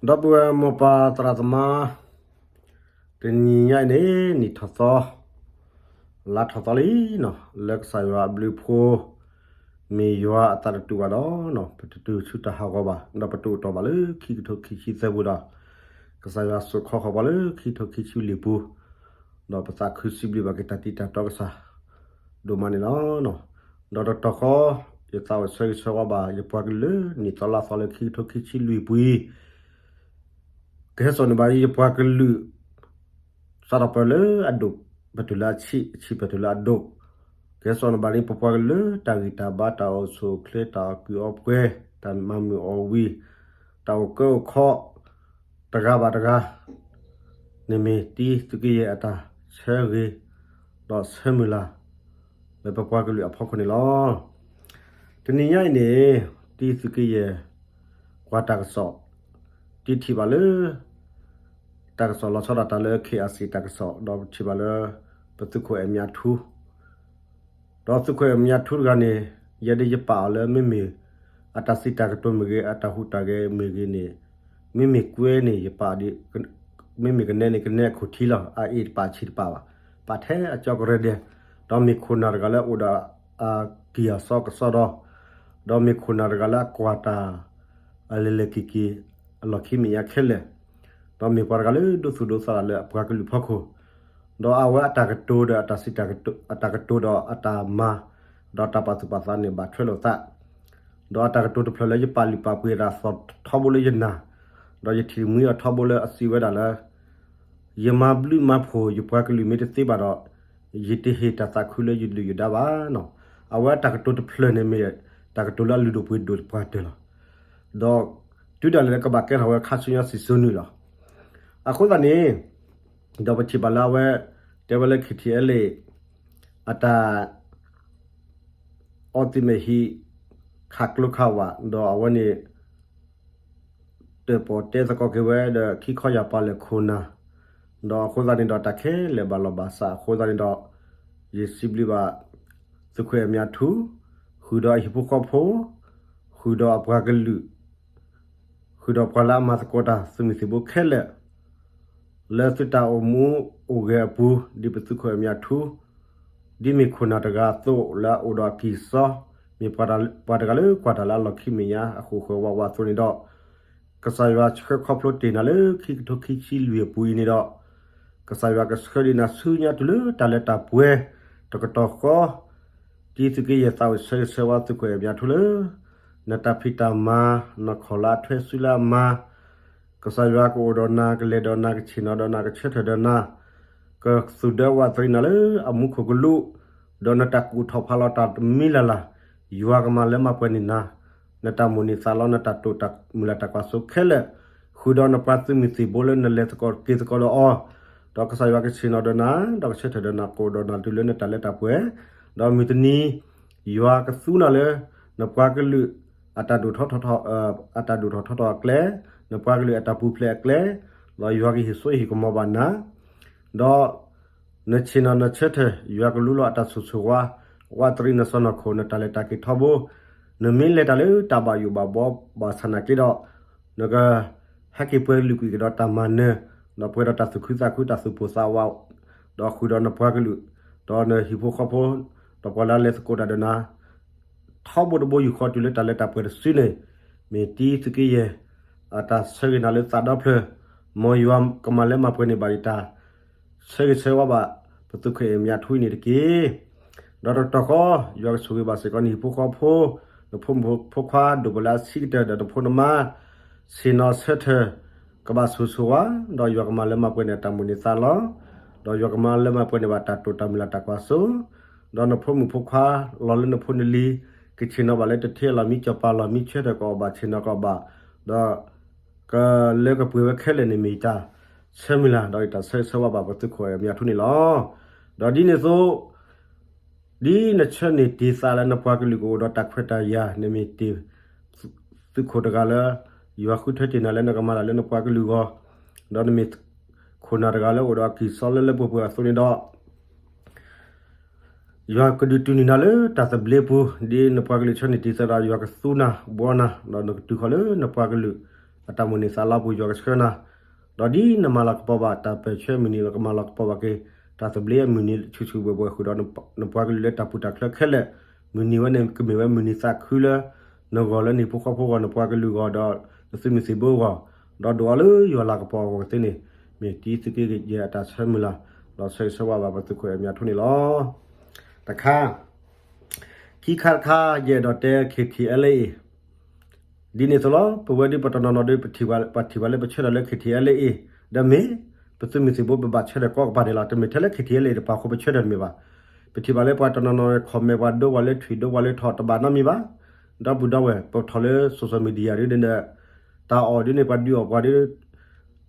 ဒီပုၢ်ဝဲၢ်မိၢ်ပၢ်သရၣ်သမါ, တနံၤညါအံၤန့ၣ် နံၣ်ထီၣ်သီ, လါထီၣ်သီလံနီၤ, လၢကစၢ်ယွၤအဘျုးအဖှိၣ်, မ့ၢ်ယွၤအသးတတူာ်ဘၣ်ဒီး, ပတတုၤဆူတၢ်ဟးဂီၤဘၣ်, ဒီးပတအိၣ်တီၢ်ဘၣ်လၢခံကထိခံဆံသၢပူၤဒီး, ကစၢ်ယွၤစိာ်ခီဃီၤပှၤလၢခံကထိခံဆံလွံၢ်ပူၤ, ဒီးပသးခုစံးဘျုးဘၣ်က့ၤတၢ်တံၤတၢ်တီကစၢ် ဒိၣ်မးန့ၣ်လီၤ. ဒီးတကတီၢ်ဃီ, ယသးအိၣ်ဆၢဂ့ၤဆၢဝါဘၣ် ယပှၤကလုာ်လၢနံၣ်သီလါသီလၢခံကထိခံဆံလွံၢ်ပူၤအံၤ, ကဟဲစိာ်န့ၢ်ဘၣ်ယပှၤကလုာ် စးထီၣ်ပၢၢ်လၢအဒိၣ် ပတုၤလၢအဆံး, အဆံးပၢၢ်တုၤလၢအဒိၣ်, ကဟဲစိာ်န့ၢ်ဘၣ်န့ၣ် ပပှၤကလုာ်လၢတၢ်ဂံၢ်တၢ်ဘါ တၢ်အိၣ်ဆူၣ်အိၣ်ချ့ တၢ်အီၣ်ကုးအီပှဲၤ တၢ်မၤမုာ်အီၣ်ဝံၤ တၢ်အိၣ်ကၢအိၣ်ခီ တဂၤဘၣ်တဂၤ န့ၣ်မ့ၢ်တံသုးက့ယဲၢ်အတၢ်ဆၢဂ့ၤ ဒီးဆၢမုၢ်လၢ် လၢပပှၤကလုာ်အဖီခိၣ်န့ၣ်လီၤ. တနံၤညါအံၤန့ၣ် တံသုးက့ယဲၢ် ကွၢ်တၢ်ကစီၣ် တံထံၣ်ဘၣ်လၢ တၢ်ကစီၣ်လီၤဆီဒၣ်တၢ်လၢ KIC တၢ်ကစီၣ် ဒီးပထံၣ်ဘၣ်လၢ ပသုးခိၣ်အဲၣ်မၠးထူ ဒီးသုးခိၣ်အဲၣ်မၠးထူတဂၤန့ၣ် ယဲဒၣ်ယပာ်အီၤလၢမ့မ့ၢ် အတၢ်စံးတၢ်ကတိၤမ့ၢ်ဂ့ၤ အတၢ်ဟူးတၢ်ဂဲၤမ့ၢ်ဂ့ၤန့ၣ် မ့မ့ၢ်ကွဲန့ၣ် ယပာ် မ့မ့ၢ်ကနဲန့ၣ် ကနဲအခိၣ်ထံလီၤ. အအ့ၣ်တပာ်ဆံးတပာ်ဘၣ်, ပာ်ထဲအကၠီကရဲဒဲး, ဒီးမ့ၢ်ခိၣ်နၢ်တဂၤလၢအအိၣ်ဒီးအကံၢ်အစီကစီဒီ, ဒီးမ့ၢ်ခိၣ်နၢ်တဂၤလၢအကွၢ်တၢ် အလဲၤလဲၤက့ၤက့ၤ အလီၢ်ခံမဲာ်ညါခဲလၢာ်, ဒီးမ့ၢ်ပှၤတဂၤလၢဒိသူၣ်ဒိသးလၢအပှၤကလုာ်ဖီခိၣ်, ဒီးအဝဲအတၢ်ကတိၤဒီးအတၢ်စံး အတၢ်ကတိၤဒီးအတၢ်မၤ, ဒီးတၢ်ပာ်သူၣ်ပာ်သးန့ၣ်ဘၣ်ထွဲလိာ်သး, ဒီးအတၢ်ကတိၤတဖျၢၣ်လၢယပာ်လုၢ်ပာ်ပှ့ၤတၢ်သီၣ်ထီဘိလၢယနၢ်, ဒီးယထံၣ်မှံအီၤထီဘိလၢအစံးဝဲဒၣ်လၢ ယမၤဘျုးမၤဖှိၣ်ယပှၤကလုာ်မ့ၢ်တသ့ဘၣ်ဒီး, ယတဟ့ၣ်တၢ်သးခုလၢယဒုၣ်ယဒါဘၣ်နီၤ. အဝဲအတၢ်ကတိၤတဖျၢၣ်န့ၣ်မ့ၢ် တၢ်ကတိၤလၢအလုၢ်ဒိၣ်ပှ့ၤဒိၣ်ပှၤတၢၢ်လီၤ. ဒီးတုၤဒၣ်လဲာ်လၢကဘၣ်ကဲထီၣ်ဝဲခါဆူညါစံၣ်စိၤနုာ်လီၤ. အဃိသတးန့ၣ်, ဒီးပထံၣ်ဘၣ်လၢအဝဲ တဲဝဲလၢ KTLA အတၢ် အီသံးမဲာ်ဟံး ခးကျိခးဝး ဒီးအဝဲန့ၣ် တၢၣ်ပီၣ်တဲသကိးက့ၤဝဲဒီးခံခီယၢ်ပၤလၢခိၣ်နၢ်, ဒီးအဃိသတးန့ၣ်ဒီးတၢ်ခဲလၢာ်ဘၣ်လီၤဘၣ်စးအဃိသတးန့ၣ်ဒီး, ယစံးဘျုးဘၣ် သုးခိၣ်အဲၣ်မၠးထူ, ဃုာ်ဒီးအဟံၣ်ဖိဃီဖိ, ဃုာ်ဒီးအပှၤကလုာ် ဃုာ်ဒီးပှၤလၢအမၤသကိးတၢ်သုးမုၢ်သံၣ်ဘိခဲလၢာ် လၢသုတၢ်အိၣ်မူအိၣ်ဂဲၤအပူၤ ဒ်ပသုးခိၣ်အဲၣ်မၠးထူ ဒ်မ့ၢ်ခိၣ်နၢ်တဂၤအသိးလၢအအိၣ်ဒီးအကံၢ်စီ မ့ၢ်ပှၤတဂၤလၢကွၢ်တၢ်လၢအလီၢ်ခံမဲာ်ညါအဃိာ်ဃၢၤဝးဝးအသိးန့ၣ်ဒီး, ကစၢ်ယွၤဆှၢခီဖျိတ့ၢ်နၤလၢခံကထိခံဆံလွံၢ်အပူၤအံၤန့ၣ်ဒီး, ကစၢ်ယွၤကဆှၢဒံးနၤဆူညါတုၤလၢတၢ်လၢတၢ်ပှဲၤတကတီၢ်ဃီ ဒ်သုးက့ယဲၢ်သးအိၣ်ဆၢဂ့ၤဆၢဝါသုးခိၣ်အဲၣ်မၠးထူလၢ နတၢ်ဖံးတၢ်မၤ နခီၣ်လၢအထွဲစုလၢအမၤ ကစၢ်ယွၤကအိၣ်ဒီးနၤ ကလဲၤဒီးနၤ ကဆ့ၣ်နီၤဒီးနၤ ကဆၢထၢၣ်ဒီးနၤ ကသူၣ်ဒၢဝးတရံးနၤလၢအမူခိၣ်ကလူး, ဒီးနတၢ်ကူၣ်ထီၣ်ဖးလီၤတၢ်တမံၤလၢ်လၢ်, ယွၤကမၤလၢမၤပှဲၤန့ၢ်နၤ, နတၢ်မိၣ်န့ၢ်သးလီ နတၢ်တိာ်တၢ်မုၢ်လၢ်တၢ်ကွၢ်စိခဲလၢာ်, ဃုာ်ဒီးနပှၤသုးမုၢ်သံၣ်ဘိလၢနလဲၤသကိးက့ၤသကိးဒီးအီၤ, ဒီးကစၢ်ယွၤကဆ့ၣ်နီၤဒီးနၤ, ဒီးကဆၢထၢၣ်ဒီးနၤ ကအိၣ်ဒီးနၤတုၤလၢနတၢ်လၢတၢ်ပှဲၤ, ဒီးမုၢ်တနံၤ ယွၤကသူနၤလၢ နပှၤကလုာ် အတၢ်ဒိၣ်ထီၣ်ထီထီၣ် အတၢ်ဒိၣ်ထီၣ်ထီထီၣ်အကျဲ, နပှၤကလုာ်အတၢ်ပူၤဖျဲးအကျဲ, ဒီးယွၤကဟ့ၣ်စိဟ့ၣ်ကမီၤဘၣ်နၤ, ဒီး နဆ့ၣ်နီၤနဆၢထၢၣ် ယွၤကလူလီၤအတၢ်ဆိၣ်ဂ့ၤဆိၣ်ဝါ, ဝးတရံးနစီၢ်နီၤခိၣ် နတၢ်လဲၤတၢ်က့ၤထီဘိ, နမ့ၢ်လဲၤတၢ်လၢတၢ်ဘၣ်ယိၣ်ဘၣ်ဘီဘၣ်ဆၣ်နာ်က့ဒီး, နက ဟဲက့ၤပှဲၤလုာ်ကွံာ်ကဒီးတၢ်မၤနၢၤ, ဒီးပှဲၤဒီးတၢ်သူၣ်ခုသးခုတၢ်သူၣ်ပိၢ်သးဝး, ဒီးဃုာ်ဒီးနပှၤကလုာ်, ဒီးနဟံၣ်ဖိဃီဖိ, ဒီးပှၤလၢအလဲၤသကိးတၢ်ဒီးနၤ ထီဘိတဘိယူၢ်ဃီတုၤလၢတၢ်လၢတၢ်ပှဲၤတစုန့ၣ်, မ့ၢ်တံသုးက့ယဲၢ် အတၢ်ဆၢဂ့ၤနၤလၢသးဒီဖျၢၣ်, မ်ယွၤကမၤလၢမၤပှဲၤန့ၢ်ဘၣ်ယတၢ် ဆၢဂ့ၤဆၢဝါဘၣ် ပသုးခိၣ်အဲၣ်မၠးထူအံၤန့ၣ်တက့ၢ်. ဒီးတကတီၢ်ဃီ, ယွၤကဆိၣ်ဂ့ၤဘၣ်စ့ၢ်ကီးနဟံၣ်ဖိဃီဖိ, နဖိမုၣ်ဖိခွါဒိၣ်ပလၢအဆံးကတၢၢ်ဒီးနဖိနမါ, ဆ့ၣ်နီၤဆၢထၢၣ် ကဘၣ်ဆိၣ်ဂ့ၤဆိၣ်ဝါ, ဒီးယွၤကမၤလၢမၤပှဲၤန့ၢ်အတၢ်မိၣ်န့ၢ်သးလီ, ဒီးယွၤကမၤလၢမၤပှဲၤန့ၢ်ဘၣ်တၢ်တိာ်တၢ်မုၢ်လၢ်တၢ်ကွၢ်စိ, ဒီးနဖိမုၣ်ဖိခွါလီၤလၢနဖိနလံၤ, ကဆ့ၣ်နီၤဘၣ်လၢတထံၣ်အလီၢ်မံကီၢ်ပၤလီၢ်မံဆၢထၢၣ်ကအီၣ်ဘၣ်ဆ့ၣ်နီၤကအီၣ်ဘၣ်, ဒီး ကလၢကပှဲၤဝဲခဲလၢာ်န့ၣ်မ့ၢ်ယတၢ်ဆၢမုၢ်လၢ် ဒီးယတၢ်ဆၢဂ့ၤဆၢဝါဘၣ်ပသုးခိၣ်အဲၣ်မၠးထူန့ၣ်လီၤ. ဒီးဒ်န့ၣ်အသိး, ဒ်နဆၢန့ၢ်တ့ၢ်သးလၢနပှၤကလုာ်ကအိၣ်ဒီးတၢ်ခွဲးတၢ်ယာ် နမ့ၢ်တ့ၢ် သုးခိၣ်တဂၤလၢ ယွၤဃုထၢတ့ၢ်နၤလၢနကမၤတၢ်လၢနပှၤကလုာ်အဂီၢ်, ဒီးနမ့ၢ်ခိၣ်နၢ်တဂၤလၢအိၣ်ဒီးအကံၢ်စီလၢလၢပှဲၤပှဲၤအသိးန့ၣ်ဒီး ယွၤကဒုးတုၤန့ၢ်နၤလၢတၢ်သဘျ့ပူၤ, ဒ်နပှၤကလုာ်ဆၢန့ၢ်တ့ၢ်သးဒီး ယွၤကသူနၤဘှီနၤ, ဒီးနကတုၤဃီၤလၢနပှၤကလုာ် အတၢ်မိၣ်န့ၢ်သးလီပူၤ ယွၤကဆှၢနၤ, ဒီးဒ်နမၤလၤကပီၤဘၣ်တၢ်ပၢၢ်ဆၢမုၢ်နံၤလီၤ ကမၤလၤကပီၤဘၣ်က့ၤ တၢ်သဘျ့အမုၢ်နံၤဆူၣ်ဆူၣ်ဘှဲၣ်ဘှဲၣ်ဃုာ်ဒီး နပှၤကလုာ်လၢတၢ်ပူၤတၢ်ချၢခဲလၢာ်, မုၢ်နံၤဝဲန့ၣ် ကမ့ၢ်ဝဲမုၢ်နံၤသးခုလၢ နဂီၢ်လၢနဟံၣ်ဖိဃီဖိအဂီၢ် နပှၤကလုာ်အဂီၢ်ဒီး နသုးမုၢ်သံၣ်ဘိအဂီၢ်, ဒီးဒိၣ်အီၤလၢယွၤလၤကပီၤအဂီၢ်ကသ့န့ၣ် မ့ၢ်တံသုးက့ယဲၢ်အတၢ်ဆၢမုၢ်လၢ်, ဒီးဆၢဂ့ၤဆၢဝါဘၣ်ပသုးခိၣ်အဲၣ်မၠးထိန့ၣ်လီၤ. တခါ ခံခါတခါ ယအဲၣ်ဒိးတဲ K T L A ဒ်န့ၣ်အသိးလီၤ. ပဝဲဒၣ်ပှၤတနီၤနီၤဒီး ပထံၣ်ဘၣ်လၢပဆၢထၢၣ်လၢ K T L A ဒီးမ့ၢ် ပသုးမုၢ်သံၣ်ဘိ ပဘၣ်ဆၢထၢၣ်ကိးကပၤန့ၣ်လီၤ. တမ့ၢ်ထဲလၢ K T L A တပၤအဃိပဆၢထၢၣ်တမ့ၢ်ဘၣ်. ပထံၣ်ဘၣ်လၢပှၤတနီၤနီၤ comment ပှၤဒိပှၤလၢထွံၣ်ဒိပှၤလၢထီၣ်တဘၣ်နီတမံၤဘၣ်. ဒီပုၢ်ဒီဝဲၢ် ပထီၣ်လၢ social media ဒ်န့ၣ်ဒီး တၢ်အီၣ်ဒ်န့ၣ် ပှၤဒုးအီၣ်ပှၤဒီး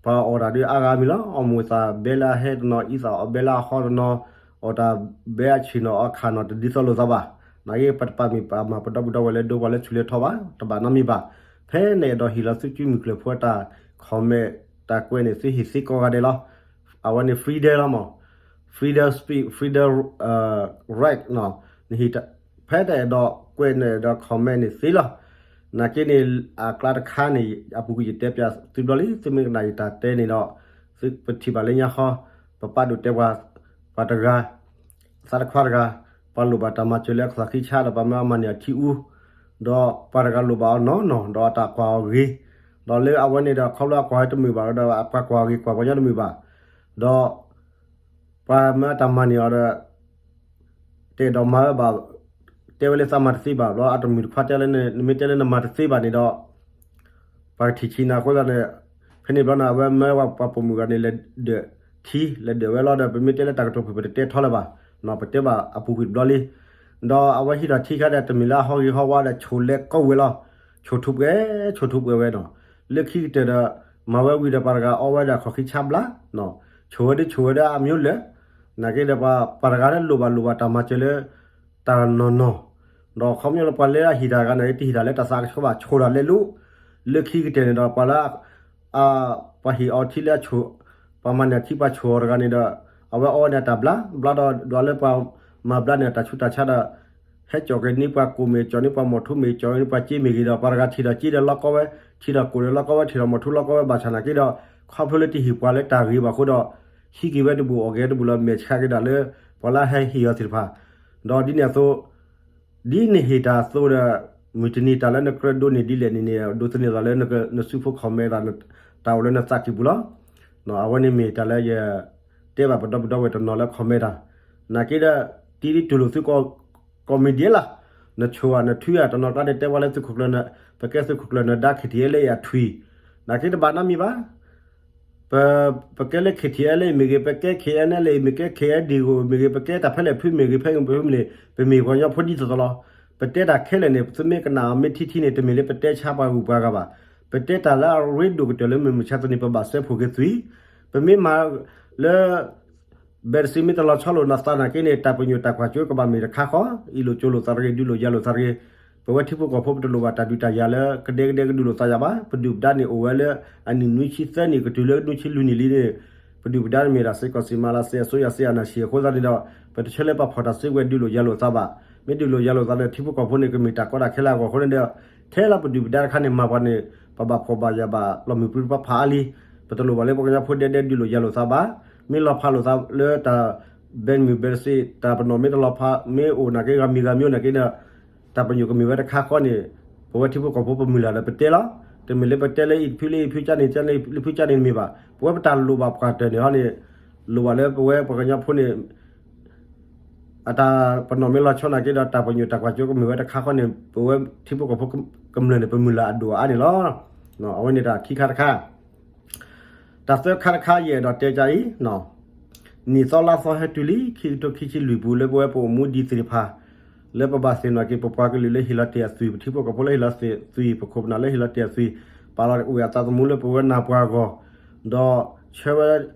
ပှၤအီၣ်တၢ်ဒီးအါဂၤမံၤလီၤ. အီၣ်မူၤသးဘဲလၢအဟဲတနီၤ အံသၣ်အီၣ်ဘဲလၢအဟီတနီၤ အီၣ်တၢ်ဘဲအဆံၣ်နီၤ အခၣ်နီၤ တဒ်သိးလိာ်သးဘၣ်. နာ်က့ ပတပာ်မ့ၢ်ပာ်မၤပဒီပုၢ်ဒီဝဲၢ်လၢဒိပှၤလၢထွံၣ်လၢထီၣ်ဘၣ် တဘၣ်နီတမံၤဘၣ်. ဖဲနအဲၣ်ဒိးဟ့ၣ်လီၤသုစုမုၢ်ကျၢၢ်ဖိအတၢ် comment တၢ်ကွဲးန့ၣ် သုဟ့ၣ်သ့ကိးဂၤဒဲးလီၤ. အဝဲန့ၣ် freedom လီၤမး freedom speech freedom right နီၤ နဟ့ၣ် ဖဲနအဲၣ်ဒိးကွဲးနအဲၣ်ဒိး comment န့ၣ်သ့လီၤ. နာ်က့န့ၣ် အကျါတခါန့ၣ် အပူၤကွံာ်ယတဲပၠးသုဘျီလံ သုမ့ၢ်ကနၣ်ယတၢ်တဲန့ၣ်ဒီး သုပထံၣ်ဘၣ်လၢညါဃီ ပပၢ်ဒိၣ်တဲပှၤ ပှၤတဂၤ သးတခွါတဂၤ ပှၤလိၣ်ဘၣ်တၢ်မၤစၢၤလၢအခီၣ်သးခံဆါဒီး ပှၤမၢအမၤန့ၢ်အထံအူ ဒီးပှၤတဂၤလိၣ်ဘၣ်အီၤနီၢ်နီၢ် ဒီးအတၢ်ကွၢ်အီၤဂ့ၤ, ဒီးလၢအဝဲန့ၣ်ဒီး ခီဖျိအကွၢ်ဝဲတမုာ်ဘၣ်ဒီး ပှၤကွၢ်အီၤဂ့ၤ ကွၢ်ပှၤညီတမုာ်ဘၣ်, ဒီး ပှၤမၢအတၢ်မၤန့ၢ်အီၤဒီး တအဲၣ်ဒိးမၤဝဲဘၣ်, တဲဝဲလၢသးမၤတသ့ဘၣ်ဘျီ အတမုာ်တခွါတဲလၢ နမ့ၢ်တဲလၢနမၤတသ့ဘၣ်န့ၣ်ဒီး ပှၤကထံၣ်ဆံးနၤအဃိသတးန့ၣ် ဖဲန့ၣ်ဘျီန့ၣ် အဝဲမၢပှၤပိာ်မုၣ်ဂၤန့ၣ် လဲၤဒၢးထံ လဲၤဒၢးဝဲလီၤဒီး ပမ့ၢ်တဲလၢတၢ်ကတိၤဖုၣ် ပတတဲထီလၢၤဘၣ်, ပတဲဘၣ်အပူၤကွံာ်တဘျီလံ. ဒီးအဝဲဟံးထီၣ်ထံခါဒီး တမ့ၢ်လၢအဟီဂ့ၤဟီဝါဒီး ဆိးလဲၤကိးဝဲလီၤ, ဆိးထူပှဲၤ ဆိးထူပှဲၤဝဲနီၤ, လၢခံကတၢၢ်ဒီး မၤဝဲဝံၤဒီးပှၤတဂၤအီဝဲဒၣ်ခီၣ်ခံဆါဘျါ, ဆိးဝဲဒၣ်ဆိးဝဲဒၣ်အမျိုးလဲၣ်, နာ်က့ဒီးပှၤတဂၤလၢလိၣ်ဘၣ်လိၣ်ဘၣ်တၢ်မၤစၢၤလၢ တၢ်နီၢ်နီၢ်, ဒီးခီပညီလၢပှၤလၢအဟ့ၣ်တၢ်တဂၤန့ၣ် တဟ့ၣ်တၢ်လၢတၢ်သးကဆှီဘၣ် ဆိးတၢ်လဲၤလိၤ, လၢခံကတၢၢ်န့ၣ်ဒီးပှၤလၢ ပှၤဟ့ၣ်အီၤထံလၢအဆိး, ပှၤမၤန့ၢ်အထံပှၤဆိးအီၤတဂၤန့ၣ်ဒီး အဝဲအီဝဲန့ၣ်အတၢ်ဘျါ, ဘျါဒီးဒွးလၢပှၤမၤဘျါန့ၢ်အတၢ်ဆူးတၢ်ဆါဒီး ဟဲကၠီၣ်က့ၤန့ၢ်ပှၤကိၣ်မ့ၢ်ကၠီၣ်န့ၢ်ပှၤမိၢ်ထူမ့ၢ်ကၠီၣ်န့ၢ်ပှၤစ့မ့ၢ်ဂ့ၤဒီး ပှၤတဂၤထံၣ်ဒီးစ့ဒီးလီၤကီဝဲ, ထံၣ်ဒီးကိၣ်ဒီးလီၤကီဝဲ, ထံၣ်ဒီးမိၢ်ထူလီၤကီဝဲ ဘၣ်ဆၣ်နာ်က့ဒီး ခီဖျိလၢတဟ့ၣ်ပှၤလၢတၢ်ဂ့ၤဘၣ်အဃိဒီး ဟံးက့ၤဝဲတဘူၣ်အီၣ်က့ၤတဘူၣ်လီၤ မဲာ်ဆှးက့ၤဒၣ်လၢ ပှၤလၢအဟဲဟ့ၣ်အီၤသ့ၣ်တဖၣ်, ဒီးဒ်န့ၣ်အသိး ဒ်နဟ့ၣ်တၢ်အသိးဒီး မုၢ်တနံၤတၢ်လၢနကြၢးဒိးန့ၢ်ဒ်လဲၣ်န့ၣ်န့ၣ် ဒိးသန့ၤလီၤလၢနစုဖိ comment တၢ်အိၣ်လၢနသးကံၢ်ပူၤလီၤ. အဝဲန့ၣ်မ့ၢ်တၢ်လၢယတဲဘၣ်ပဒီပုၢ်ဒီဝဲၢ်တနီၤလၢ comment တၢ်, နာ်က့ဒီး တံၤဒ်တူၢ်လိာ်သုကိးမံၤဒဲးလီၤ, နဆိၣ်ဧါနထုဧါ တနီၤကျါန့ၣ် တဲဝဲလၢသုးခိၣ်ကျၢၢ် ပကဲသုးခိၣ်ကျၢၢ်နဒါ K T L A အထွံၣ်, နာ်က့တဘၣ်နီတမံၤဘၣ် ပ ပကဲလၢ K T L A မ့ၢ်ဂ့ၤ, ပကဲ K N L A မ့ၢ်ဂ့ၤ, ပကဲ K N D O မ့ၢ်ဂ့ၤ, ပကဲတၢ်ဖဲလဲၣ်ဖုမ့ၢ်ဂ့ၤ, ဖဲမ့ၢ်ဂ့ၤ ပမ့ၢ်ပှၤကညီဖိဒ်သိးသိးလီၤ. ပတဲတၢ်ခဲလၢာ်န့ၣ် သုမ့ၢ်ကနၣ်မ့ၢ်ထံထံန့ၣ် တမ့ၢ်လၢပတဲဆါပှၤဂုၤပှၤဂၤဘၣ်. ပတဲတၢ်လၢအရ့ဒိၣ်ကတၢၢ်လၢမုၢ်မဆါတနံၤ ပဘၣ်စဲးဖှိၣ်က့ၤသွံၣ်, ပမ့ၢ်မၤလၢ ဘဲတစ့မ့ၢ်တလီၤဆီလိာ်နသးနာ်က့န့ၣ် တၢ်ပညိၣ်တၢ်ကွၢ်စိကဘၣ်မ့ၢ်တခါဃီ, အ့ၣ်လိာ်ကၠိလိာ်သးတဂ့ၤ, ဒုးလိာ်ယၤလိာ်သးတဂ့ၤ. ပဝဲထံဖိကီၢ်ဖိ ပတလိၣ်ဘၣ်တၢ်ဒုးတၢ်ယၤလၢကဒဲကဒဲကဒုးလိာ်သးယၤဘၣ်. ပဒုၣ်ပဒါန့ၣ်အိၣ်ဝဲလၢအနံၣ်နွံဆံသၢနံၣ် ကတုၤလၢနွံဆံလွံၢ်နံၣ်လံန့ၣ် ပဒုၣ်ပဒါန့ၣ်မ့ၢ်ဒၣ်စ့ၢ်ကီးစံၣ်မၤလၤစ့အစိုးရ စစ်အာဏာရှင် အဃိသတးန့ၣ်ဒီး ပတဆၢလၢပဖီၣ်တၢ်စုကဝဲၤဒုးလိာ်ယၤလိာ်သးဘၣ်. မ့ၢ်ဒုးလိာ်ယၤလိာ်သးဒီး ထံဖိကီၢ်ဖိန့ၣ် ကမ့ၢ်တၢ်ကီတၢ်ခဲလၢအဂီၢ်အဃိန့ၣ်ဒီး ထဲလၢပဒုၣ်ပဒါတခါန့ၣ် မၤပှၤန့ၣ် ပဘၣ်ဖှီၣ်ဘၣ်ယာ်ဘၣ် လီၤမုၢ်ပြံပြါဖးအါလံ. ပတလိၣ်ဘၣ်လၢပှၤကညီဖိဒဲဒဲဒုးလိာ်ယၤလိာ်သးဘၣ်. မ့ၢ်လီၤဖးလိာ်သးလၢတၢ်ဘဲမုၢ်ဘဲတစ့ တၢ်ပနီၣ်မ့ၢ်တလီၤဖး မ့ၢ်အိၣ်နာ်က့ဂၤမံၤဂၤမံၤနာ်က့ဒီး တၢ်ပညိၣ်ကမ့ၢ်ဝဲတခါဃီန့ၣ် ပဝဲထံဖိကီၢ်ဖိပမုၢ်လၢ်ဒီးပတဲလီၤ. တမ့ၢ်လၢပတဲလၢအံၤတဖုလၢအံၤဖုကၢ်န့ၣ် ကၢ်န့ၣ်လၢဖုကၢ်န့ၣ်တမ့ၢ်ဘၣ်. ပဝဲပတၢ်လိၣ်ဘၣ်ပှၤတၢၢ်န့ၣ်ဟီန့ၣ် လိၣ်ဘၣ်လၢပဝဲပှၤကညီဖိန့ၣ် အတၢ်ပနီၣ်မ့ၢ်လီၤဆီနာ်က့ဒီး တၢ်ပညိၣ်တၢ်ကွၢ်စိကမ့ၢ်ဝဲတခါဃီန့ၣ် ပဝဲထံဖိကီၢ်ဖိကမျၢၢ်န့ၣ် ပမုၢ်လၢ်အဒိၣ်အါန့ၣ်လီၤ. အဝဲန့ၣ်တၢ်ခံခါတခါ တၢ်သၢခါတခါ ယအဲၣ်ဒိးတဲကၢ်အံၤ နံၣ်သီလါသီဟဲတုၤလံ ခံကထိခံဆံလွံၢ်ပူၤ လၢပဝဲပအိၣ်မူဒံးသ့ၣ်တဖၣ် လၢပဘၣ်သ့ၣ်နီၣ်က့ၤ ပပှၤကလုာ်လၢဟ့ၣ်လီၤတ့ၢ်အသွံၣ် ပထံဖိကီၢ်ဖိလၢဟ့ၣ်လီၤတ့ၢ်အသွံၣ် ပခိၣ်ပနၢ်လၢဟ့ၣ်လီၤတ့ၢ်အသွံၣ် ပာ်လီၤအိၣ်ဝဲအသးသမူလၢပဝဲနၤပှၤအဂီၢ် ဒီးဆၢဝဲ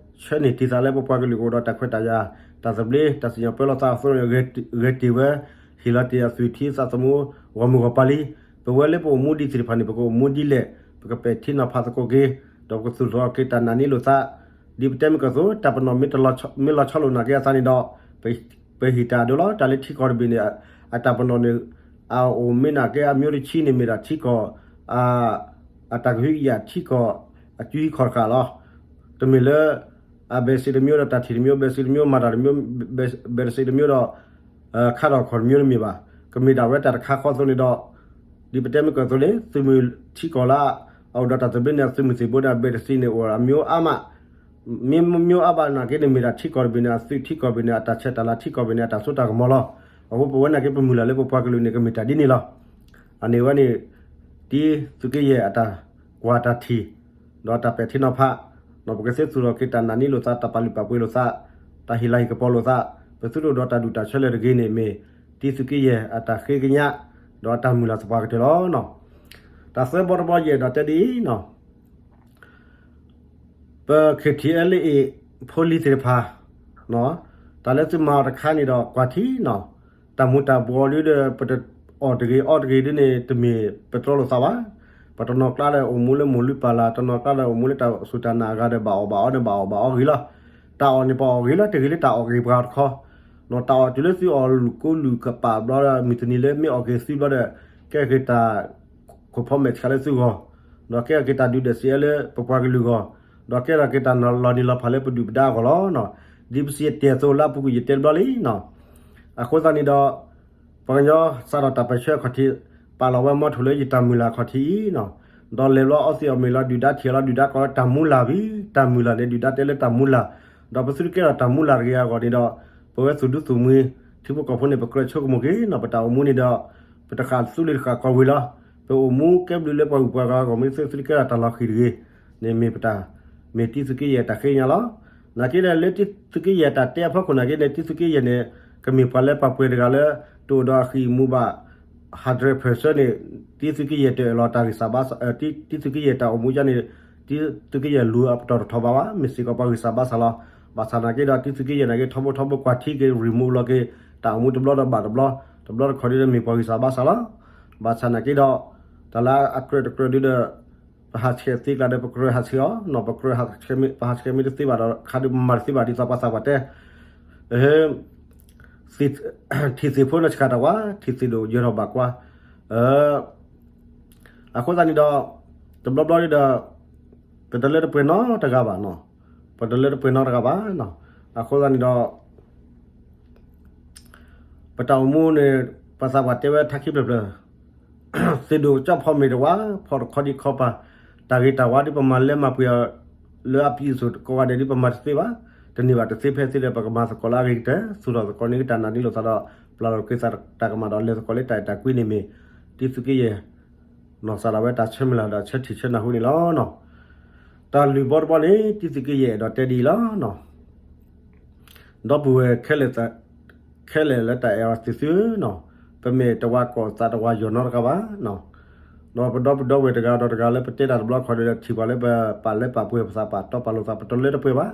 ဆၢန့ၢ်တ့ၢ်သးလၢပပှၤကလုာ်ကအိၣ်ဒီးတၢ်ခွဲးတၢ်ယာ် တၢ်သဘျ့ တၢ်စံၣ်ညီၣ်ပၢလီၤသးအသိးန့ၣ် ဂဲၤတ့ၢ်ဝဲ ဟ့ၣ်လီၤတ့ၢ်အသွံၣ်ထံသးသမူ ဂီၢ်မုၢ်ဂီၢ်ပၤလံ. ပဝဲလၢပအိၣ်မူဒံးသ့ၣ်တဖၣ်န့ၣ် ပကအိၣ်မူဒ်လဲၣ် ပကပဲာ်ထံနီၤဖးသကိးက့ၤ ဒီးပကသူၣ်ထီၣ်က့ၤတၢ်နာ်န့ၢ်လိာ်သး ဒ်ပတဲမ့ၢ်ကသိး တၢ်ပနီၣ်မ့ၢ်လီၤဆီလိာ်နာ်က့အသးန့ၣ်ဒီး ပဟ့ၣ်တၢ်အဒိလီၤ. တၢ်လၢထံကီၢ်တဘ့ၣ်န့ၣ် အတၢ်ပနီၣ်န့ၣ် အအိၣ်မ့ၢ်နာ်က့အမျိုးတဆံန့ၣ်မ့ၢ်ဒၣ်ထံကီၢ် အ အတၢ်ကဟုကယာ်ထံကီၢ် အကၠူဟံးခီၣ်တဃာ်လီၤ. တမ့ၢ်လၢ အဘဲစ့းတမျိုးဒီးတၢ်ထံၣ်တမျိုး, ဘဲစ့းတမျိုး မၤတၢ်တမျိုး, ဘဲစ့းတမျိုးဒီး ခါထီၣ်ခီၣ်တမျိုးတမ့ၢ်ဘၣ်. ကမ့ၢ်ဒၣ်ဝဲတၢ်တခါဃီအသိးန့ၣ်ဒီး ဒ်ပတဲမ့ၢ်ကၢၢ်အသိးန့ၣ် သုးမုၢ်ထံကီၢ်လၢ အအိၣ်ဒီးတၢ်သဘျ့န့ၣ် အသုးမုၢ်သ့ၣ်ဘိဒီးအဘဲစ့းန့ၣ် အိၣ်အမျိုးအါမး, မ့ၢ်မျိုးအါဘၣ်နာ်က့န့ၣ် မ့ၢ်ဒၣ်ထံကီၢ်တဘ့ၣ်န့ၣ် အသုးထံကီၢ်ဘ့ၣ်န့ၣ် အတၢ်ဆဲးတၢ်လၤထံကီၢ်ဘ့ၣ်န့ၣ် အတၢ်စိတၢ်ကမီၤလီၤ. အဃိပဝဲနာ်က့ပမုၢ်လၢ်လၢပပှၤကလုာ်န့ၣ် ကမ့ၢ်တၢ်ဒ်န့ၣ်လီၤ. အန့ၣ်ဝဲန့ၣ် တံသုးက့ယဲၢ်အတၢ်ကွၢ်တၢ်ထံၣ် ဒီးတၢ်ပဲာ်ထံနီၤဖး ပကသ့သူၣ်ထီၣ်က့ၤတၢ်နာ်န့ၢ်လိာ်သး, တၢ်ပာ်လုၢ်ပာ်ပှ့ၤလိာ်သး, တၢ်ဟ့ၣ်လၤဟ့ၣ်ကပီၤလိာ်သး, ပသုတအိၣ်ဒီးတၢ်ဒူၣ်တၢ်ဆၢလၢၤတဂ့ၤန့ၣ် မ့ၢ်တံသုးက့ယဲၢ်အတၢ်ဃ့ကညး ဒီးအတၢ်မုၢ်လၢ်သပှၢ်ကတၢၢ်လီၤ. တၢ်သၢဘီတဘီယဲၢ်ဒီးတဲဒ်အံၤ ပ KTLA ဖိလံၤသ့ၣ်တဖၣ် တၢ်လၢသုမၤအီၤတခါန့ၣ်ဒီးကွၢ်ထံနီၤ, တၢ်မူၤတၢ်ဘှီးဒ်ဒီး ပတအီၣ်တဂ့ၤအီတဂ့ၤဒ်န့ၣ် တမ့ၢ်ပတြီလိာ်သးဘၣ်. ပတနီၤကျါဒီးအိၣ်မူလၢမိၢ်လုၢ်ပၢ်လၢ်, တနီၤကျါဒီးအိၣ်မူလၢတၢ်စူၢ်တၢ်နာ်အဂၤဒီး ဘၣ်အီၣ်ဘၣ်အီန့ၣ် ဘၣ်အီၣ်ဘၣ်အီဂ့ၤလီၤ. တၢ်အီၣ်န့ၣ်ပအီၣ်ဂ့ၤလီၤ, တဂ့ၤလၢတၢ်အီၣ်ဂ့ၤပှၤတခီ, တၢ်အီၣ်တုၤလၢသုအီၣ်လူၢ်ကိလူၢ်ကပာ်ဘျီဒီး မုၢ်တနံၤလၢမ့ၢ်အီၣ်က့ၤသုဘျီဒီး ကဲက့ၤတၢ် ခိၣ်ဖီမဲာ်ဆှးလၢသုဂီၢ်, ဒီးကဲထီၣ်က့ၤတၢ်ဒုးဒီးစံးအၢလၢပပှၤကလုာ်ဂီၢ်, ဒီးကဲထီၣ်က့ၤတၢ်လီၤနံၤလီၤဖးလၢပဒုၣ်ပဒါအဂီၢ်လီၤ. ဒ်ပစံးတ့ၢ်အသိးလၢအပူၤကွံာ်ယတဲတဘျီလံနီၤ. အဃိသတးန့ၣ်ဒီး ပှၤကညီစးထီၣ်တၢ်ပၢၢ်ဆၢအခီၣ်ထံး ပာ်လီၤဝဲမီထိၣ်လၢယတၢ်မုၢ်လၢ်အခီၣ်ထံးအံၤနီၤ, ဒီးလဲၤဘျီအီသံးအီၣ်မ့ၤလီၤ ဒုၣ်ဒါထံၣ်အီၤလီၤ ဒုၣ်ဒါကိးလၢတၢ်မူလၢ်ဘၣ်, တၢ်မုၢ်လၢ်န့ၣ် ဒုၣ်ဒါတဲလၢတၢ်မူလၢ်, ဒီးပသုတကဲထီၣ်တၢ်မူလၢ်တဂ့ၤအဂီၢ်န့ၣ်ဒီး ပဝဲသူၣ်ဒူသူၣ်မှံ ထံဖိကီၢ်ဖိန့ၣ် ပကြၢးဆိကမိၣ်က့ၤနီၤ ပတၢ်အိၣ်မူန့ၣ်ဒီး ပတဃာ်သူလ့ၤတဃာ်ကီၢ်ဝ့ၤလီၤ. ပအိၣ်မူကဲဘျုးလၢပှၤဂုၤပှၤဂၤအဂီၢ် မ့ၢ်သုတကဲထီၣ်တၢ်လီၤဃံၤတဂ့ၤန့ၣ် မ့ၢ်ပတၢ် မ့ၢ်တံသုးက့ယဲၢ်တၢ်ဃ့ကညးလီၤ. နာ်က့ဒီးလၢတံသုးက့ယဲၢ်တၢ်တဲအဖီခိၣ်နာ်က့န့ၣ် တံသုးက့ယဲၢ်န့ၣ် ကမ့ၢ်ပှၤလၢပှၤပှဲၤတဂၤလၢ တအိၣ်ဒီးအဃံအမူဘၣ် hundred percent န့ၣ် တံသုးက့ယဲၢ်တအၢၣ်လီၤတၢ်ဂံၢ်စၢ်ဘါစၢ်, တံသုးက့ယဲၢ်တၢ်အိၣ်မူယါန့ၣ် တံသုးက့ယဲၢ်လူၤအပတီၢ်တထီၣ်ဘၣ်ဘၣ်, မ့ၢ်စ့ၢ်ကီးပှၤဂံၢ်စၢ်ဘါစၢ်လီၤ. ဘၣ်ဆၣ်နာ်က့ဒီး တံသုးက့ယဲၢ်နာ်က့ ထီဘိထီဘိကွၢ်ထံက့ၤ remove လီၤက့ၤ တၢ်အိၣ်မူတဘျီဒီးဘၣ်တဘျီ, တဘျီတခီၣ်ဒ်ဒီးမ့ၢ်ပှၤဂံၢ်စၢ်ဘါစၢ်လီၤ. ဘၣ်ဆၣ်နာ်က့ဒီး တၢ်လၢအကြၢးတကြၢးဒ်ဒီး ပဟးဆှဲးသ့ကျါဒီး ပကြၢးဟးဆှဲးအီၤနီၤ, ပကြၢးဟးဆှဲးမ့ၢ်တသ့ဘၣ်ဒီး ခါဒုးမၤတသ့ဘၣ်ဒ်သိးပှၤသးပှၢ်တဲ ထံၣ်သ့ၣ်ဖိန့ၣ်ဆှၢတၢ်ဝါ, ထံၣ်သ့ၣ်ဒိၣ်ယၢၤထီၣ်ဘၣ်ကွၢ်. အဃိသတးန့ၣ်ဒီး တဘျီဘျီန့ၣ်ဒီး ပတလၢတပှဲၤနီတဂၤဘၣ်နီၤ, ပတလၢတပှဲၤနီတဂၤဘၣ်နီၤ. အဃိသတးန့ၣ်ဒီး ပတၢ်အိၣ်မူန့ၣ် ပှၤသးပှၢ်တဲဝဲထါခံဖျၢၣ်ဖျၢၣ် သ့ၣ်ဒိၣ်ကၠီဖီမ့ၢ်တဝါ, ဖီၣ်တခီဒံးခီပၤ, တၢ်ဂ့ၤတၢ်ဝါဒ်ပမၤလဲမၤပှဲၤအီၤ လၢအပံၤအစိၣ်ကိးဂၤဒဲးဒ်ပမၤတသ့ဘၣ်. တန့ၢ်ဘၣ်တသ့ဖဲသ့ဒီး ပကမၤသကိးလၢအဂ့ၤကတၢၢ်, သူၣ်ထီၣ်သကိးန့ၢ်က့ၤတၢ်နာ်န့ၢ်လိာ်သးဒီး ပျၢ်ထီၣ်က့ၤသးတၢ်ကမၣ်ဒီး လဲၤသကိးလၢတၢ်အဲၣ်တၢ်ကွံန့ၣ်မ့ၢ် တံသုးက့ယဲၢ် နီၢ်စၢ်ဒၣ်ဝဲတၢ်ဆၢမုၢ်လၢ်ဒီးဆၢထံၣ်ဆၢနၢ်ဟူန့ၣ်လီၤ. တၢ်လုၢ်ဘီတဘီန့ၣ် တံသုးက့ယဲၢ်အဲၣ်ဒိးတဲဒ်အံၤလီၤ. ဒီပုၢ်ဝဲၢ်ခဲလၢာ် ခဲလၢာ်လၢတၢ်အဲၣ်အီၤသ့ၣ်သုဧၢနီၤ, ပမ့ၢ်တဝၤကိးသးတဝၤယီၢ်နီတဂၤဘၣ်နီၤ, ဒီးပဒီပုၢ်ဒီဝဲၢ်တဂၤဒီးတဂၤလၢပတဲတၢ်တဘျီခီၣ်ဒီး ထံၣ်ပှၤလၢပပာ်လၢပာ်ပှဲၤပသးပာ်တီပာ်လိာ်သး ပတလၢတပှဲၤဘၣ်.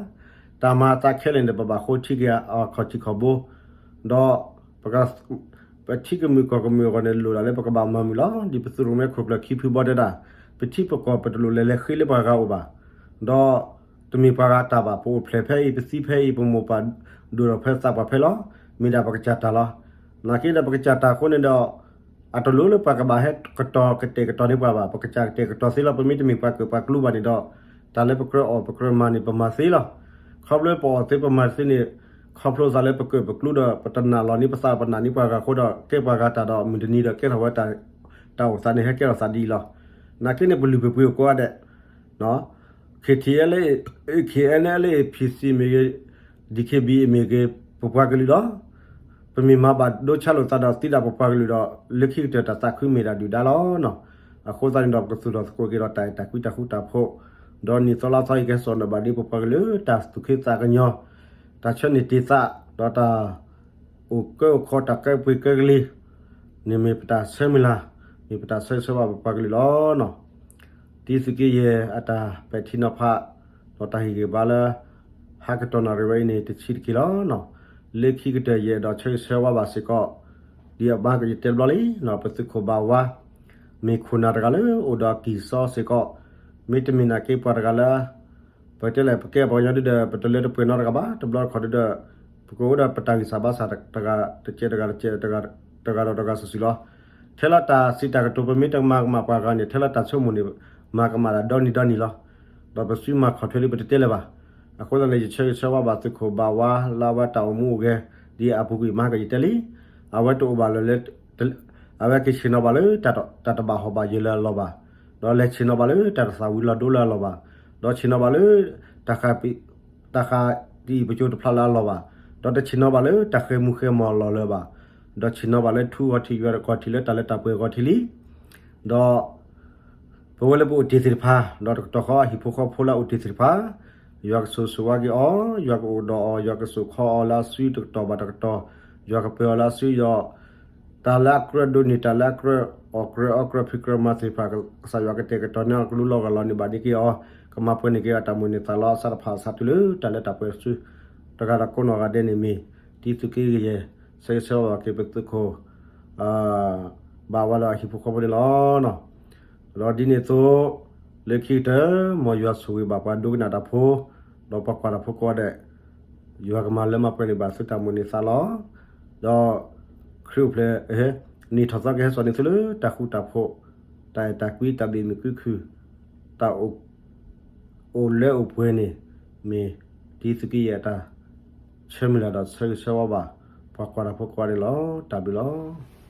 တၢ်မၤအသးခဲလၢာ်န့ၣ် ပဘၣ်ဃိထံက့ၤအခီၣ်ထံးခီၣ်ဘိ, ဒီး ပထံကမုာ်ကီၢ်ကမုာ်အဂီၢ်န့ၣ် လိၣ်ဒၣ်လၢပကဘၣ်မၤမုာ်လီၤ. ဒ်ပသုးရိၣ်မဲခိၣ်ကျၢၢ်ခံဖုဘီတဲဒၣ်, ပထံပကီၢ်ပတလိၣ်လဲၤလဲၤဃ့လၢပှၤဂၤအိၣ်ဘၣ်, ဒီးတမ့ၢ်ပှၤဂၤတၢ်ဘၣ်, ပအိၣ်ဖျဲၣ်ဖဲအံၤ ပသံဖဲအံၤ ပမိၢ်ပၢ်ဒိၣ်ထီၣ်ဖဲသးပှၢ်ဖဲလီၤ. မ့ၢ်ဒၣ်ပကစၢ်တၢ်လီၤ. နာ်က့ဒီးပကစၢ်တၢ်အဃိန့ၣ်ဒီး အတလိၣ်လၢပှၤကဘၣ်ဟဲကတီၤကတဲာ်ကတီၤန့ၢ်ပှၤဘၣ်. ပကစၢ်ကတဲာ်ကတီၤသ့လီၤ. ပမ့ၢ်တမ့ၢ်ပှၤကၢၣ်ပှၤကျူဘၣ်န့ၣ်ဒီး တၢ်လၢပကြၢးအီၣ်ပကြၢးမၤန့ၣ် ပမၤသ့လီၤ. ခီဖျိပအီၣ်သ့ပမၤသ့န့ၣ် ခီဖျိသးလၢပကြၢးပကျူဒီး ပတနာ်လီၤန့ၢ်ပသးပနာ်န့ၢ်ပှၤဂၤအဃိဒီး ကဲပှၤဂၤတၢ်ဒီးမုၢ်တနံၤဒီးကဲထီၣ်ဝဲတၢ်အိၣ်သးန့ၣ် ဟဲကဲထီၣ်သးဒ်အံၤလီၤ. နာ်က့န့ၣ် ပလုၢ်ပပှ့ၤအိၣ်ကိးဂၤဒဲး KTLA, KNLA, PC မ့ၢ်ဂ့ၤ, DKBA မ့ၢ်ဂ့ၤ, ပပှၤကလုာ်လီၤ. ပမ့ၢ်မၤဘၣ်ဒိဆါလိာ်သးဒီးသံဒၣ်ပပှၤကလုာ်ဒီး လၢခံကတၢၢ်တၢ်သးခုမ့ၢ်ဒၣ်ဒုၣ်ဒါလီၤ. အဃိသတးန့ၣ်ဒီး ပကသူၣ်ထီၣ်သကိးက့ၤဒီးတၢ်အဲၣ်တၢ်ကွံတၢ်ဃူတၢ်ဖိး, ဒီးနံၣ်သီလါသီအံၤကဟဲစိာ်န့ၢ်ဘၣ်ဒ်ပပှၤကလုာ် တၢ်သူၣ်က့သးကညီၤ, တၢ်ဆၢန့ၢ်တ့ၢ်သး, ဒီးတၢ် အိၣ်ကၢအိၣ်ခီတၢ်ကဲပှ့ၤကဲကလံၤန့ၣ်မ့ၢ်ပတၢ်ဆၢမုၢ်လၢ်, မ့ၢ်ပတၢ်ဆၢဂ့ၤဆၢဝါပပှၤကလုာ်လီၤ. တံသုးက့ယဲၢ်အတၢ်ပဲာ်ထံနီၤဖး ဒီးတၢ်ဟ့ၣ်ဂံၢ်ဘါလၢ ဟးကတီၢ်နၣ်ရံၣ်ဝဲအံၤန့ၣ် တဆံးတက့ၢ်လီၤ. လၢခံကတၢၢ်ယအဲၣ်ဒိးဆၢဂ့ၤဆၢဝါဘၣ်စ့ၢ်ကီး ဒ်အမါကယတဲတဘျီလံ, ပသုးခိၣ်ဘၣ်ဝါ မ့ၢ်ခိၣ်နၢ်တဂၤလၢအိၣ်ဒီးအကံၢ်စီစ့ၢ်ကီး, မ့တမ့ၢ်နာ်က့ပှၤတဂၤလၢ ပတဲလဲၣ် ပကဲပှၤကညီဒုဒီး ပတလၢတပှဲၤနီတဂၤဘၣ်, တဘျီတခီၣ်ဒုဒီး ပကအိၣ်ဒီးပတၢ်ဂံၢ်စၢ်ဘါစၢ်တဂၤတကဲးတဂၤတကဲး တဂၤဒီးတဂၤစုာ်စုာ်လီၤ. ထဲလၢတၢ်စံးတၢ်ကတိၤ ပမ့ၢ်တမၤကမၣ်ပှၤဂၤန့ၣ် ထဲလၢတၢ်ဆိကမိၣ်န့ၣ် မၤကမၣ်ဒၣ်ဒီနံၤဒီနံၤလီၤ. ဒီးပစုမၤခီၣ်ထွဲလံပတတဲလၢၤဘၣ်. အဃိသတးန့ၣ် ယဆၢဂ့ၤဆၢဝါဘၣ်သုးခိၣ်ဘၣ်ဝါလၢအဝဲတၢ်အိၣ်မူအိၣ်ဂဲၤ ဒ်အပူၤကွံာ်မၤကယတဲလံ. အဝဲတအိၣ်ဘၣ်လၢ အဝဲကဆ့ၣ်နီၤဘၣ်လၢ တၢ်တဘၣ်ဟီၣ်ဘၣ်ယၢၤလၢအလီၢ်ဘၣ်, ဒီးလဲၤဆ့ၣ်နီၤဘၣ်လၢတၢ်တသၣ်ဝံၤလီၤဒိလၢအလီၢ်ဘၣ်, ဒီးဆ့ၣ်နီၤဘၣ်လၢ တၢ်ဃး တၢ်ဃးတံာ်ပကၠိတဖျါလၢအလီၢ်ဘၣ်, ဒီးတဆ့ၣ်နီၤဘၣ်လၢတၢ်ဃဲၤမူဃဲၤမီၢ်အလီၢ်လၢၤဘၣ်, ဒီးဆ့ၣ်နီၤဘၣ်လၢထူဂီၤထံးယွၤတကီၢ်ထံးလၢတၢ်လၢတၢ်ပှဲၤဂီၤထံးလံ. ဒီး ပဝဲလၢပအိၣ်တ့ၢ်သ့ၣ်တဖၣ် ဒီးတကတီၢ်ဃီအဟံၣ်ဖိဃီဖိလၢအအိၣ်တ့ၢ်သ့ၣ်တဖၣ်, ယွၤကဆိၣ်ဂ့ၤဆိၣ်ဝါက့ၤအီၤ, ယွၤကအိၣ်ဒီးအီၤ, ယွၤကစိာ်ခီအီၤလၢအစုတကတီၢ်ဘၣ်တကတီၢ်, ယွၤကပၢၤအီၤလၢအစုယီၤ, တၢ်လၢအကြၢးဒိးန့ၢ် တၢ်လၢအကြၢးအီၣ်ကြၢးအီ ကြၢးဖံးကြၢးမၤသ့ၣ်တဖၣ် ကစၢ်ယွၤကတဲာ်ကတီၤန့ၢ်အီၤ ကလူလီၤဂာ်လီၤန့ၢ်ဘၣ်န့ၢ်က့ၤအီၤ, ကမၤပှဲၤန့ၢ်က့ၤအတၢ်မိၣ်န့ၢ်သးလီအသးတဖၣ် အစးတုၤလၢတၢ်လၢတၢ်ပှဲၤဆူ တဂၤဒီးကိးနီၢ်ဂၤဒဲးန့ၣ်မ့ၢ် ဒ်သုးက့ယဲၢ် ဆၢဂ့ၤဆၢဝါဘၣ်က့ၤပသုးခိၣ် ဘၣ်ဝါဒီးအဟံၣ်ဖိဃီဖိန့ၣ်လီၤ. ဒီးဒ်န့ၣ်အသိး လၢခံကတၢၢ် မ်ယွၤဆိၣ်ဂ့ၤဘၣ်ပှၤဒိကနၣ်တၢ်ဖိ ဒီးပှၤကွၢ်တၢ်ဖိကိးဂၤဒဲး, ယွၤကမၤလၢမၤပှဲၤန့ၢ်ဘၣ်သုတၢ်မိၣ်န့ၢ်သးလီၤ. ဒီးခရံာ်အိၣ်ဖျဲၣ် နံၣ်ထီၣ်သီကဟဲစိာ်န့ၢ်သုလၢတၢ်ဃူတၢ်ဖိး, တၢ်အဲၣ်တၢ်ကွံ တၢ်ဘၣ်မုာ်ကုခုၣ်, တၢ် အိၣ်လၢအိၣ်ပှဲၤန့ၣ် မ့ၢ်ဒ်သုးက့ယဲၢ်အတၢ်ဆၢမုၢ်လၢ်ဒီးဆၢဂ့ၤဆၢဝါဘၣ် ပှၤကွၢ်တၢ်ဖိကိးဂၤဒဲးန့ၣ်လီၤ. တၢ်ဘျုးလီၤ.